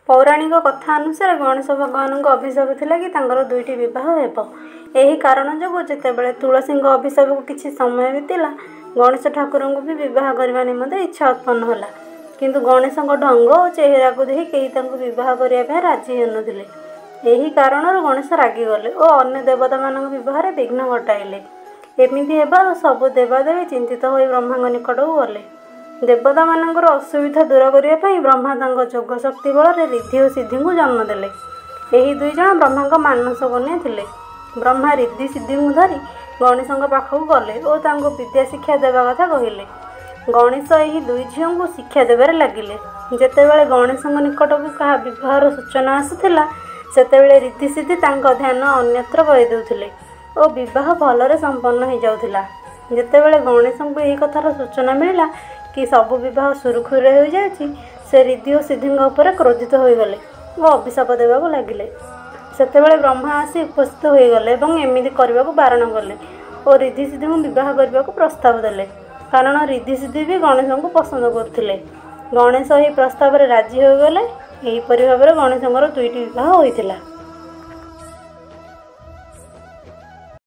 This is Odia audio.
ପୌରାଣିକ କଥା ଅନୁସାରେ ଗଣେଶ ଭଗବାନଙ୍କ ଅଭିଶାପ ଥିଲା କି ତାଙ୍କର ଦୁଇଟି ବିବାହ ହେବ। ଏହି କାରଣ ଯୋଗୁଁ ଯେତେବେଳେ ତୁଳସୀଙ୍କ ଅଭିଶାପକୁ କିଛି ସମୟ ବିତିଲା, ଗଣେଶ ଠାକୁରଙ୍କୁ ବି ବିବାହ କରିବା ନିମନ୍ତେ ଇଚ୍ଛା ଉତ୍ପନ୍ନ ହେଲା। କିନ୍ତୁ ଗଣେଶଙ୍କ ଢଙ୍ଗ ଓ ଚେହେରାକୁ ଦେଖି କେହି ତାଙ୍କୁ ବିବାହ କରିବା ପାଇଁ ରାଜି ହେଉନଥିଲେ। ଏହି କାରଣରୁ ଗଣେଶ ରାଗିଗଲେ ଓ ଅନ୍ୟ ଦେବତାମାନଙ୍କ ବିବାହରେ ବିଘ୍ନ ଘଟାଇଲେ। ଏମିତି ହେବାରୁ ସବୁ ଦେବାଦେବୀ ଚିନ୍ତିତ ହୋଇ ବ୍ରହ୍ମାଙ୍କ ନିକଟକୁ ଗଲେ। ଦେବତାମାନଙ୍କର ଅସୁବିଧା ଦୂର କରିବା ପାଇଁ ବ୍ରହ୍ମା ତାଙ୍କ ଯୋଗ ଶକ୍ତି ବଳରେ ରିଦ୍ଧି ଓ ସିଦ୍ଧିଙ୍କୁ ଜନ୍ମ ଦେଲେ। ଏହି ଦୁଇ ଜଣ ବ୍ରହ୍ମାଙ୍କ ମାନସ କନ୍ୟା ଥିଲେ। ବ୍ରହ୍ମା ରିଦ୍ଧି ସିଦ୍ଧିଙ୍କୁ ଧରି ଗଣେଶଙ୍କ ପାଖକୁ ଗଲେ ଓ ତାଙ୍କୁ ବିଦ୍ୟା ଶିକ୍ଷା ଦେବା କଥା କହିଲେ। ଗଣେଶ ଏହି ଦୁଇ ଝିଅଙ୍କୁ ଶିକ୍ଷା ଦେବାରେ ଲାଗିଲେ। ଯେତେବେଳେ ଗଣେଶଙ୍କ ନିକଟକୁ କାହା ବିବାହର ସୂଚନା ଆସୁଥିଲା, ସେତେବେଳେ ରିଦ୍ଧି ସିଦ୍ଧି ତାଙ୍କ ଧ୍ୟାନ ଅନ୍ୟତ୍ର କରିଦେଉଥିଲେ ଓ ବିବାହ ଭଲରେ ସମ୍ପନ୍ନ ହୋଇଯାଉଥିଲା। ଯେତେବେଳେ ଗଣେଶଙ୍କୁ ଏହି କଥାର ସୂଚନା ମିଳିଲା କି ସବୁ ବିବାହ ସୁରୁଖୁରୁରେ ହୋଇଯାଉଛି, ସେ ରିଦ୍ଧି ଓ ସିଦ୍ଧିଙ୍କ ଉପରେ କ୍ରୋଧିତ ହୋଇଗଲେ ଓ ଅଭିଶାପ ଦେବାକୁ ଲାଗିଲେ। ସେତେବେଳେ ବ୍ରହ୍ମା ଆସି ଉପସ୍ଥିତ ହୋଇଗଲେ ଏବଂ ଏମିତି କରିବାକୁ ବାରଣ କଲେ ଓ ରିଦ୍ଧି ସିଦ୍ଧିଙ୍କୁ ବିବାହ କରିବାକୁ ପ୍ରସ୍ତାବ ଦେଲେ, କାରଣ ରିଦ୍ଧି ସିଦ୍ଧି ବି ଗଣେଶଙ୍କୁ ପସନ୍ଦ କରୁଥିଲେ। ଗଣେଶ ଏହି ପ୍ରସ୍ତାବରେ ରାଜି ହୋଇଗଲେ। ଏହିପରି ଭାବରେ ଗଣେଶଙ୍କର ଦୁଇଟି ବିବାହ ହୋଇଥିଲା।